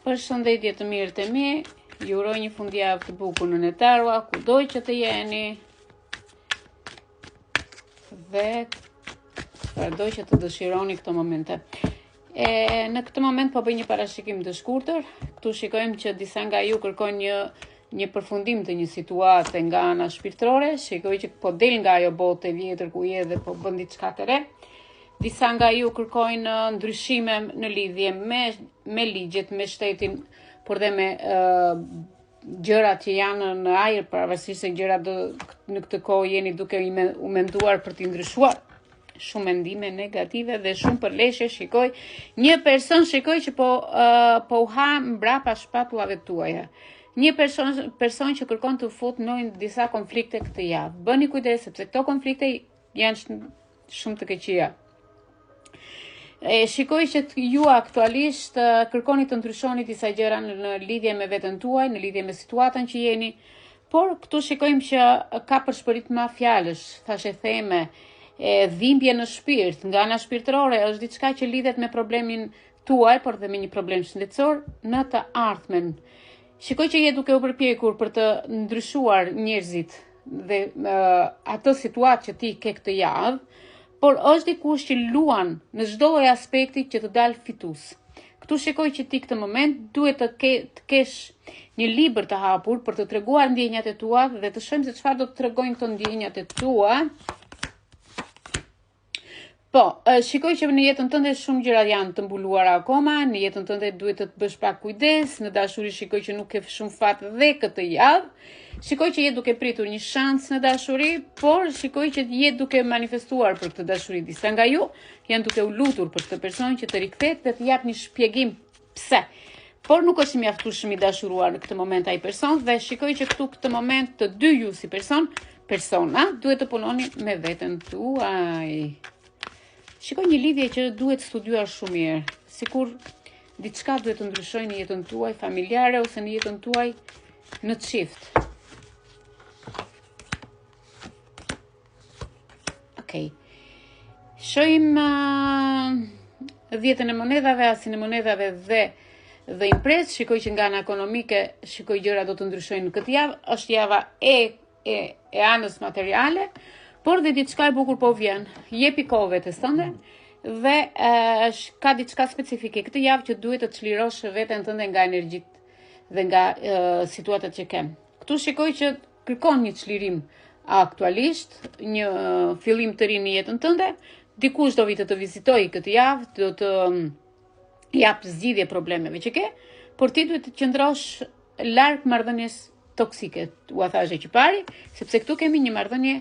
Përshëndetje të mirët e mi, ju uroj një fundjavë të bukur në Netarua, kudo që të jeni. Dhe çfarëdo që të dëshironi këto momente. E, në këtë moment po bëj një parashikim të shkurtër. Këtu shikojmë që disa nga ju kërkojnë një një përfundim të një situate nga ana shpirtërore, shikoj që po del nga ajo botë e vjetër ku je dhe po bën diçka të re. Disa nga ju kërkojnë ndryshime në lidhje me me ligjet, me shtetin, por dhe me uh, gjërat që janë në ajër, pavarësisht se gjërat do në këtë kohë jeni duke i me, u menduar për t'i ndryshuar shumë mendime negative dhe shumë përleshje shikoj një person shikoj që po uh, po u ha mbrapa shpatullave tuaja. Një person person që kërkon të fut në disa konflikte këtë javë. Bëni kujdes sepse këto konflikte janë shumë të këqija. E shikoj që ju aktualisht kërkoni të ndryshoni disa gjëra në, në lidhje me veten tuaj, në lidhje me situatën që jeni, por këtu shikojmë që ka pëshpëritma fjalësh, thashetheme, e dhimbje në shpirt, nga ana shpirtërore është diçka që lidhet me problemin tuaj, por dhe me një problem shëndetësor në të ardhmen. Shikoj që je duke u përpjekur për të ndryshuar njerëzit dhe uh, atë situatë që ti ke këtë javë, por është dikush që luan në çdo lloj aspekti që të dalë fitues. Këtu shikoj që ti këtë moment duhet të, ke, të kesh një libër të hapur për të treguar ndjenjat e tua dhe të shohim se çfarë do të tregojnë këto ndjenjat e tua. Po, shikoj që në jetën tënde shumë gjëra janë të mbuluara akoma, në jetën tënde duhet të të bësh pak kujdes, në dashuri shikoj që nuk ke shumë fat dhe këtë javë. Shikoj që je duke pritur një shans në dashuri, por shikoj që je duke manifestuar për këtë dashuri. Disa nga ju janë duke u lutur për këtë person që të rikthehet dhe të jap një shpjegim pse. Por nuk është i mjaftueshëm i dashuruar në këtë moment ai person dhe shikoj që këtu këtë moment të dy ju si person, persona, duhet të punoni me veten tuaj. Shikoj një lidhje që duhet studiuar shumë mirë, sikur diçka duhet të ndryshojë në jetën tuaj familjare ose në jetën tuaj në çift. Okej. Okay. Shohim uh, dhjetën e monedhave, asin e monedhave dhe The Empress, shikoj që nga ana ekonomike, shikoj gjëra do të ndryshojnë në këtë javë, është java e e e anës materiale, por dhe diçka e bukur po vjen. Jepi kohë vetes tënde dhe e, ka diçka specifike këtë javë që duhet të çlirosh veten tënde nga energjitë dhe nga e, situatat që ke. Këtu shikoj që kërkon një çlirim aktualisht, një fillim të ri në jetën tënde, dikush do vijë të të vizitojë këtë javë, do të mm, jap zgjidhje problemeve që ke, por ti duhet të qëndrosh larg marrëdhënies toksike. Ua thashë që pari, sepse këtu kemi një marrëdhënie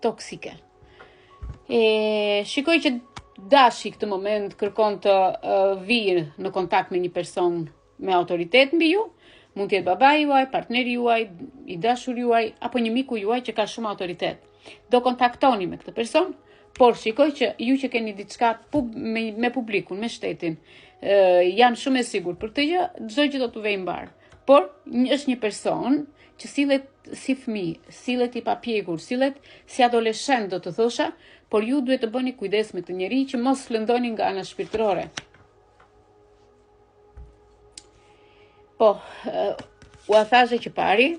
toksike. E shikoj që dashi këtë moment kërkon të uh, vijë në kontakt me një person me autoritet mbi ju, mund të jetë babai juaj, partneri juaj, i dashuri juaj apo një miku juaj që ka shumë autoritet. Do kontaktoni me këtë person, por shikoj që ju që keni diçka pub, me, me publikun, me shtetin, ë jam shumë e sigurt për këtë gjë, çdo gjë do t'u vejë mbarë. Por një, është një person që sillet si fëmijë, sillet i papjekur, sillet si adoleshent do të thosha, por ju duhet të bëni kujdes me këtë njeri që mos lëndoni nga ana shpirtërore. Po, ua thashë që pari,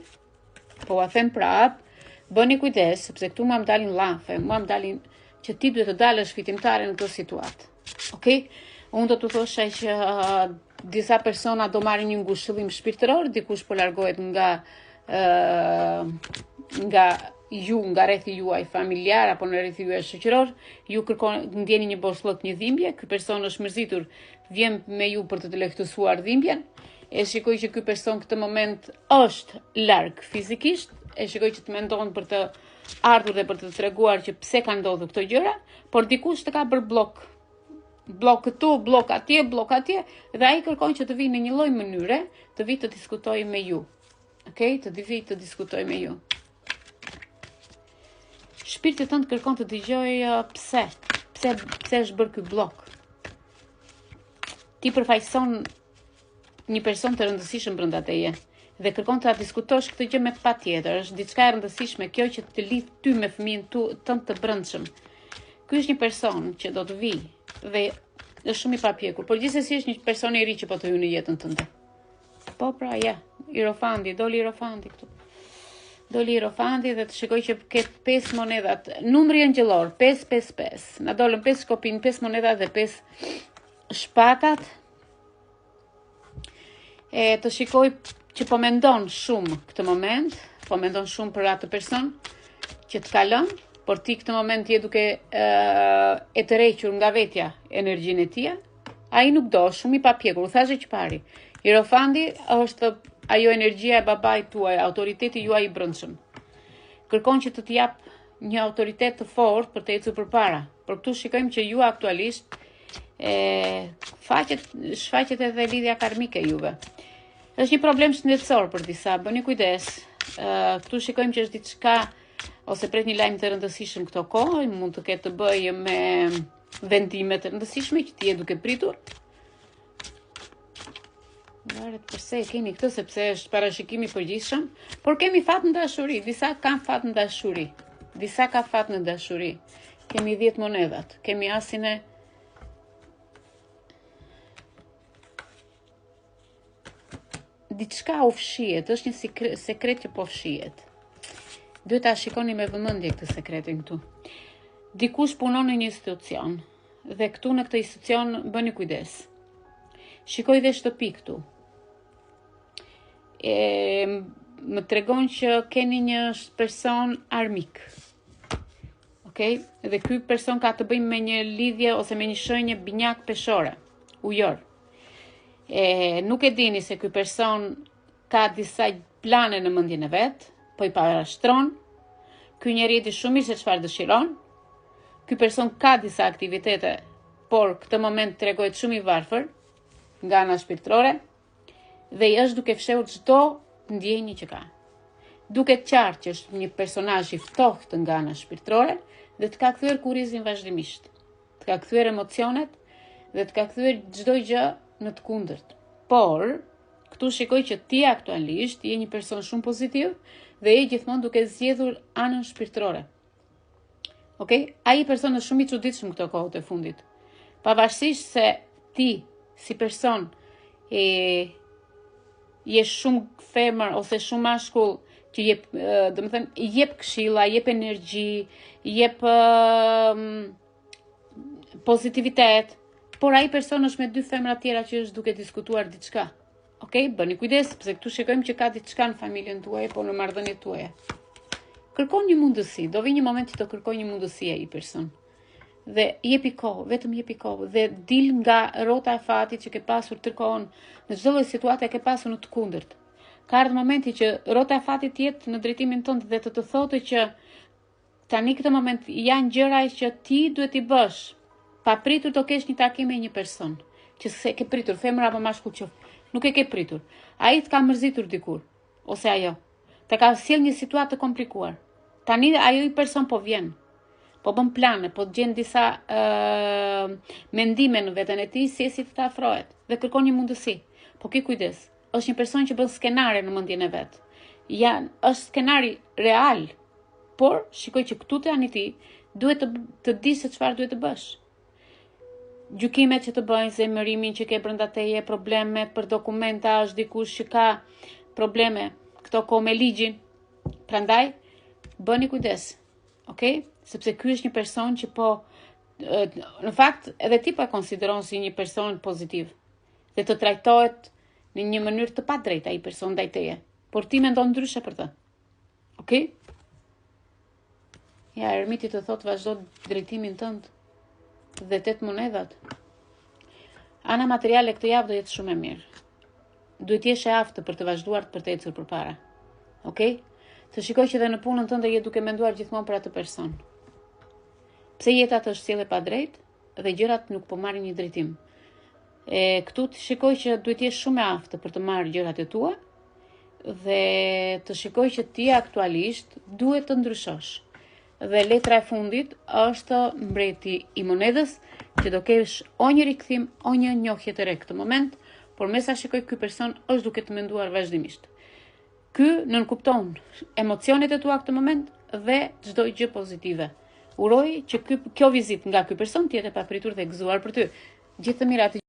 po ua them prap, bëni kujdes, sepse këtu mua më dalin llafe, mua më dalin që ti duhet të dalësh fitimtare në këtë situatë. Okej? Okay? Unë do të thosha që uh, disa persona do marrin një ngushëllim shpirtëror, dikush po largohet nga uh, nga ju nga rrethi juaj familjar apo në rrethi juaj shoqëror, ju kërkon ndjeni një boshllëk, një dhimbje, ky person është mërzitur, vjen me ju për të të lehtësuar dhimbjen. E shikoj që ky person këtë moment është larg fizikisht, e shikoj që të mendon për të ardhur dhe për të treguar që pse kanë ndodhur këto gjëra, por dikush të ka bërë bllok. Bllok këtu, bllok atje, bllok atje dhe ai kërkon që të vijë në një lloj mënyre, të vijë të diskutojë me ju. Okej, okay? të vijë të diskutojë me ju. Shpirti tënd kërkon të dëgjojë uh, pse, pse pse është bërë ky bllok. Ti përfaqëson një person të rëndësishëm brenda teje dhe kërkon ta diskutosh këtë gjë me patjetër. Është diçka e rëndësishme kjo që të lidh ty me fëmijën tu tënd të brendshëm. Ky është një person që do të vijë dhe. Është shumë i papjekur, por gjithsesi është një person i ri që po të hyn në jetën tënde. Po pra, ja, Hierofandi, doli Hierofandi këtu. Doli Hierofandi dhe të shikoj që ke 5 monedhat. Numri engjëllor 555. Na dolën 5 shkopinj, 5 monedhat dhe 5 shpatat. E të shikoj që po mendon shumë këtë moment, po mendon shumë për atë person që të ka lënë, por ti këtë moment je duke e, e tërhequr nga vetja energjinë e tij. Ai nuk do, shumë i papjekur, u thashë që pari. Hierofandi është ajo energjia e babait tuaj, autoriteti juaj i brendshëm. Kërkon që të të jap një autoritet të fortë për të ecur përpara. Por këtu shikojmë që ju aktualisht e faqet shfaqet edhe lidhja karmike juve. Është një problem shëndetësor për disa, bëni kujdes. Ë këtu shikojmë që është diçka ose pret një lajm të rëndësishëm këto kohë, mund të ketë të bëjë me vendime të rëndësishme që ti je duke pritur. Varet përse e keni këtë, sepse është parashikim i përgjithshëm, por kemi fat në dashuri, disa kanë fat në dashuri, disa ka fat në dashuri. Kemi 10 monedhat, kemi asin e diçka u fshihet, është një sekret që po fshihet. Duhet ta shikoni me vëmendje këtë sekretin këtu. Dikush punon në një institucion dhe këtu në këtë institucion bëni kujdes. Shikoj dhe shtëpi këtu. E më tregon që keni një person armik. Ok? Dhe ky person ka të bëjë me një lidhje ose me një shenjë binjak peshore, ujor. E nuk e dini se ky person ka disa plane në mendjen e vet, po i parashtron. Ky njeri e di shumë mirë se çfarë dëshiron. Ky person ka disa aktivitete, por këtë moment tregohet shumë i varfër nga ana shpirtërore dhe i është duke fshehur çdo ndjenjë që ka. Duket qartë që është një personazh i ftohtë nga ana shpirtërore dhe të ka kthyer kurrizin vazhdimisht. Të ka kthyer emocionet dhe të ka kthyer çdo gjë në të kundërt. Por, këtu shikoj që ti aktualisht je një person shumë pozitiv dhe je gjithmonë duke zgjedhur anën shpirtërore. Ok? Ai person është shumë i çuditshëm këto kohët e fundit. Pavarësisht se ti si person e je shumë femër ose shumë mashkull që jep, domethënë, jep këshilla, jep energji, jep pozitivitet, por ai person është me dy femra tjera që është duke diskutuar diçka. Ok, bëni kujdes, sepse këtu shikojmë që ka diçka në familjen tuaj, po në marrëdhëniet tuaja. Kërkon një mundësi, do vi një moment që do kërkojë një mundësi ai person. Dhe jepi kohë, vetëm jepi kohë dhe dil nga rrota e fatit që ke pasur tërë kohën, në çdo lloj situate ke pasur në të kundërt. Ka ardhur momenti që rrota e fatit të jetë në drejtimin tënd dhe të të thotë që Tani këtë moment janë gjëra që ti duhet t'i bësh. Papritur do kesh një takim me një person që s'e ke pritur, femër apo mashkull qoftë, nuk e ke pritur. Ai të ka mërzitur dikur ose ajo. Të ka sjellë një situatë të komplikuar. Tani ajo i person po vjen. Po bën plane, po gjen disa ë mendime në veten e tij se si të të afrohet dhe kërkon një mundësi. Po ki kujdes, është një person që bën skenare në mendjen e vet. Ja, është skenari real, por shikoj që këtu tani ti duhet të të dish se çfarë duhet të bësh. Gjykimet që të bëjnë, zemërimin që ke brenda teje, problemet për dokumenta, është dikush që ka probleme këto kohë me ligjin. Prandaj bëni kujdes. Ok? Sepse ky është një person që po në fakt edhe ti po e konsideron si një person pozitiv dhe të trajtohet në një mënyrë të padrejtë ai person ndaj teje, por ti mendon ndryshe për të. Ok? Ja, ermiti të thotë vazhdo drejtimin tënd dhe tetë monedhat. Ana materiale këtë javë do jetë shumë e mirë. Duhet të jesh e aftë për të vazhduar për të ecur përpara. Ok? Të shikoj që dhe në punën tënde je duke menduar gjithmonë për atë person. Pse jeta të është sjellë e padrejtë dhe gjërat nuk po marrin një drejtim. E këtu të shikoj që duhet të jesh shumë e aftë për të marrë gjërat e tua dhe të shikoj që ti aktualisht duhet të ndryshosh. Dhe letra e fundit është mbreti i monedhës që do kesh o një rikthim o një njohje të re këtë moment, por me sa shikoj ky person është duke të menduar vazhdimisht. Ky nënkupton emocionet e tua këtë moment dhe çdo gjë pozitive. Uroj që ky, kjo vizitë nga ky person të jetë e papritur dhe e gëzuar për ty. Gjithë të mirat.